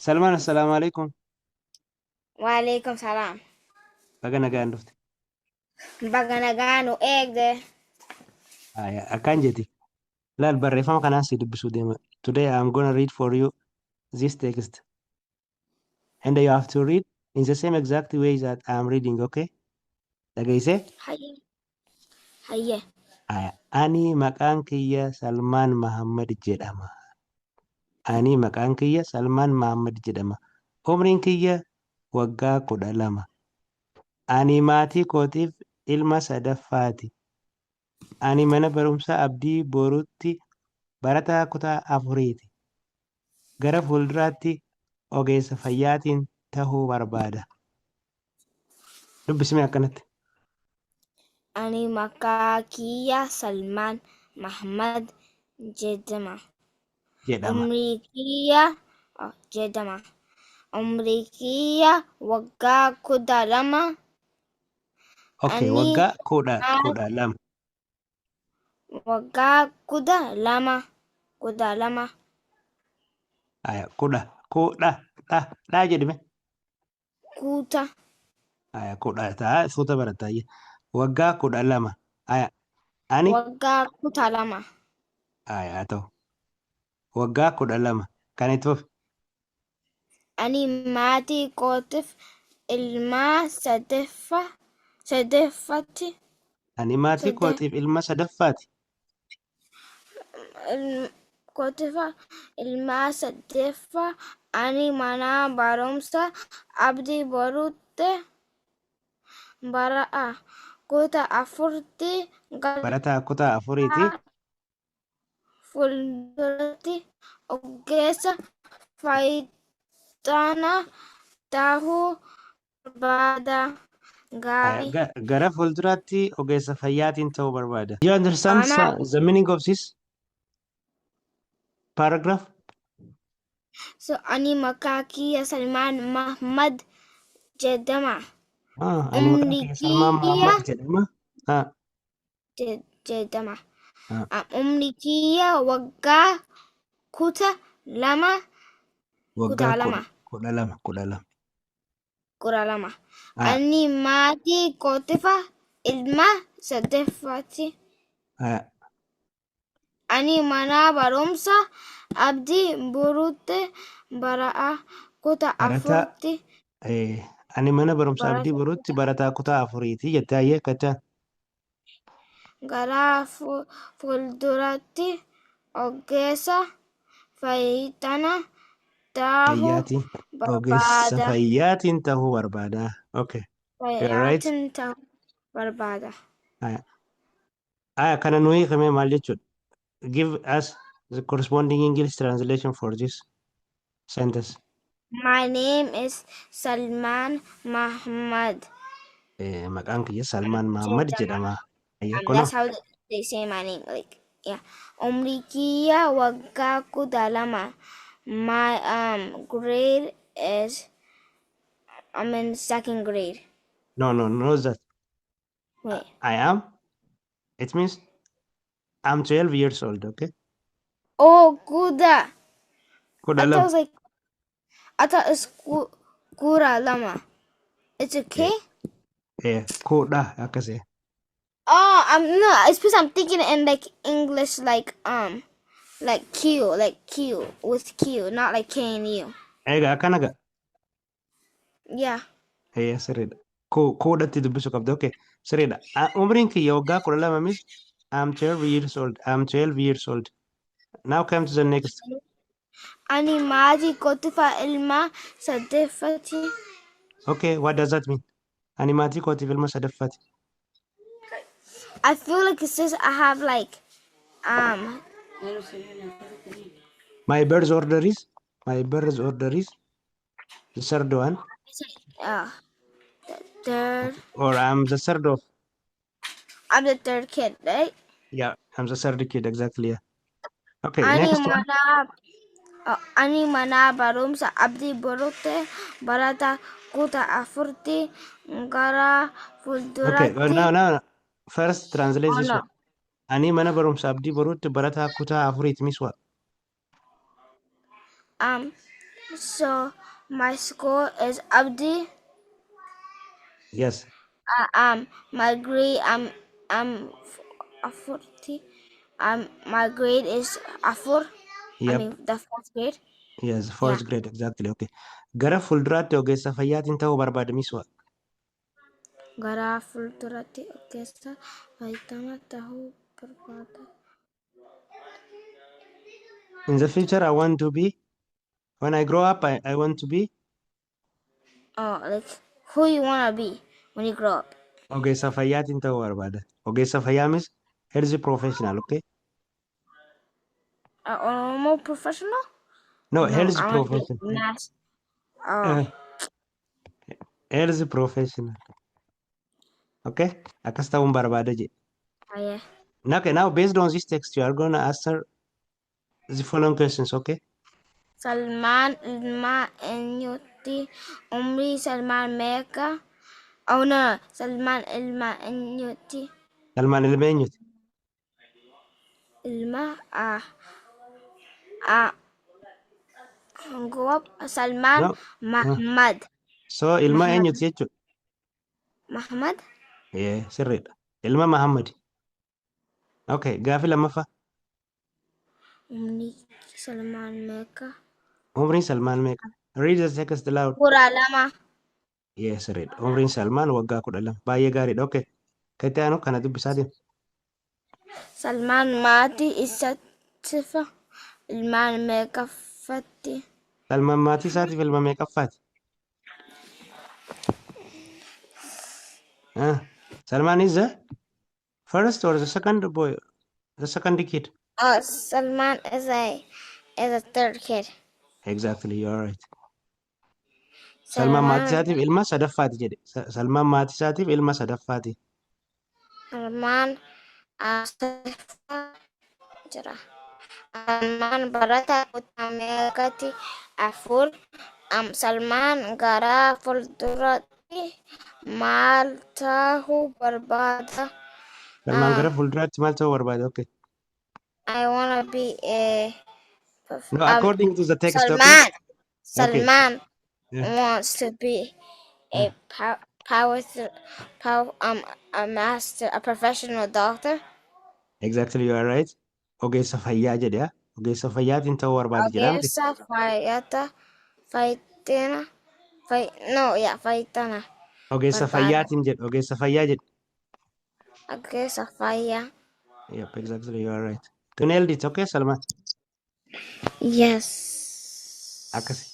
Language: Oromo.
Salmaan, assalaamu alaikum. Waalaikum salaam. Baga nagaan dhufte. Baga nagaan nu eegde. Aya, akkaan jeeti. Laal, barreeffama kanaan si dubbisuu deema. Today I am gonna read for you this text. And you have to read in the same exact way that I am reading, okay? Dhageessee? Hayyee. Hayyee. Aya, ani maqaan kiyya Salmaan Mahammad jedhama. Ani maqaan kiyya Salmaan Mahammad jedhama. Umriin kiyya waggaa 12. Ani maatii kootiif ilma sadaffaati. Ani mana barumsaa Abdii Boruutti barataa kutaa afuriiti. Gara fuulduraatti ogeessa fayyaatiin tahuu barbaada. Dubbisime akkanatti. Ani maqaa kiyya Salmaan Mahammad jedhama. Jedhama. Umrii kiyya, oh, jedhama. Umrii kiyya waggaa 12. Okay, Ani waggaa 12. Waggaa 12. 12. Aya, kudha, kudha, dha, dha jedhime. Kuuta. Aya, kudha ta'a, suuta barataa. Waggaa 12. Aya, ani Waggaa 12. Aya, haa ta'u. Waggaa 12. Kan itti fufi. Ani maatii kootiif ilma sadeffatti. Ani maatii kootiif ilma sadaffaati. Kootiif ilma sadeffa. Ani mana barumsa Abdii Boruutti bara'a kutaa afurtti gara Barataa kutaa afuriiti. fuulduratti ogeessa fayyaana tahuu barbaada. Gaarii. Gara fuulduraatti ogeessa fayyaatiin ta'uu barbaada. You understand Ana the meaning of this paragraph? So ani maqaa kiyya Salmaan Mahmad jedhama. Ah, ani maqaan Umri kiyya Salmaan kiyya Muhammad jedhama. Ah, jedhama. Ah. Umri kiyya waggaa 12. Waggaa Kutaa lama. 12, 12. 12. Ah, Ani maatii kootifa ilma sadeffaati. Ah, Ani mana barumsa Abdii Boruutti bara'a kutaa Barataa afurti. Ani mana barumsa Abdii barata Boruutti barataa kutaa afuriiti jettee, ayyee, kachaan. Gara fuulduratti ogeessa fayyitana tahuu Fayyaatiin, ogeessa barbaada. fayyaatiin ta'uu barbaada. Okay. You're right. Fayyaatiin ta'uu barbaada. Aya. Aya, kana nu hiikame maal jechuudha? Give us the corresponding English translation for this sentence. My name is Salman Mahmad. Maqaan kiyya Salmaan Mahammad jedhama. Jedhama. Ayyee, kunoo. That's how they say my name. Like, yeah. Umri kiyya waggaa 12. My grade is, I'm in second grade. No, no, that. Wait. I am. It means I'm 12 years old, okay? Oh, kudha. Kudha I thought it lama. Was like, I thought it's kura lama. It's okay. Kudha akkasii. Oh, I'm no. It's because I'm thinking in like English, like Q, like Q with Q, not like K and U. Egaa akkana ga. Yeah. Sirriidha. Kudhatti dubbisuu qabda. Okay, sirriidha. Ah, umriin kiyya waggaa 12 means I'm 12 years old. I'm 12 years old. Now come to the next. Ani maatii kootifa ilma saddeeffati. Okay, what does that mean? Ani maatii kootiif ilma sadaffaati. I feel like it says I have like My birth order is the third one the third. Or I'm the third of I'm the third kid, right? Yeah, I'm the third kid, exactly, yeah. Okay, Ani next one. Mana ani mana barumsa Abdii Boruutti barata kutaa afurti gara Okay, well, fuulduratti. Now first translate Oh, this no. one. Ani mana barumsa Abdii Boruutti barataa kutaa afuriiti means what? So my school is Abdi. Yes. My grade I'm 40. My grade is afur. I Yep. mean the fourth grade. Yes, Yeah. fourth grade, exactly. Okay. Gara fuulduraatti ogeessa fayyaatiin ta'uu barbaada, Miswa. Gara fuulduratti ogeessa fayyaa ta'uu barbaada. In the future, I want to be, when I grow up, I want to be Oh, like who you wanna be when you grow up? Ogeessa fayyaatiin ta'uu barbaada. Ogeessa fayyaa means health professional, okay? A normal professional? No, No, health I wanna be professional. Mass. Oh, Health professional. Okay? Akkas ta'uun barbaada jedhe. Oh yeah. Okay, now based on this text, you are going to answer the following questions, okay? Salmaan ilma eenyuti? Umrii Salmaan meeqa? Oh no, Salmaan ilma eenyuti? Salmaan ilma eenyuti? Ilma grow up Salmaan No. Muhammad. So ilma Muhammad. Eenyuti jechuudha? Muhammad. Yeah, sirriidha. Ilma Muhammad. Okay, gaaffii lammaffaa. Umrii Salmaan meeqa? Umriin Salmaan meeqa? Read the text aloud. 12. Yeah, sirriidha. Umriin Salmaan waggaa 12. Baay'ee gaariidha. Okay. Kan itti aanu kana dubbisaa deemu. Salmaan maatii isaatiif ilmaan meeqaffaatti? Salmaan maatii isaatiif ilma meeqaffaati? Ah, Salmaan is the first or the second boy? The second kid. Oh, Salman is a third kid. Exactly, you are right. Salmaan maatii Salmaan isaatiif ilma sadaffaati jedhe. Salmaan maatii isaatiif ilma sadaffaati. Salmaan sadaffaa jira. Salmaan barataa kutaa meeqatti? Afur. Salmaan gara fuulduraatti maal ta'uu barbaada? Salmaan gara fuulduraatti maal ta'uu barbaada? Okay. I wanna be a No, according to the text, okay? Salman. Okay. Salman wants to be a power, power a master, a professional doctor. Exactly, you are right. Ogeessa fayyaa jedhe. Ogeessa fayyaatiin ta'uu barbaada jedha miti? Ogeessa fayyata fayyina fay no, yeah, fayyitana Ogeessa barbaada. Fayyaatiin jedhe. Ogeessa fayyaa jedhe. Ogeessa fayyaa. Yep, exactly, you are right. You nailed it, okay, Salman? Yes. Akkas.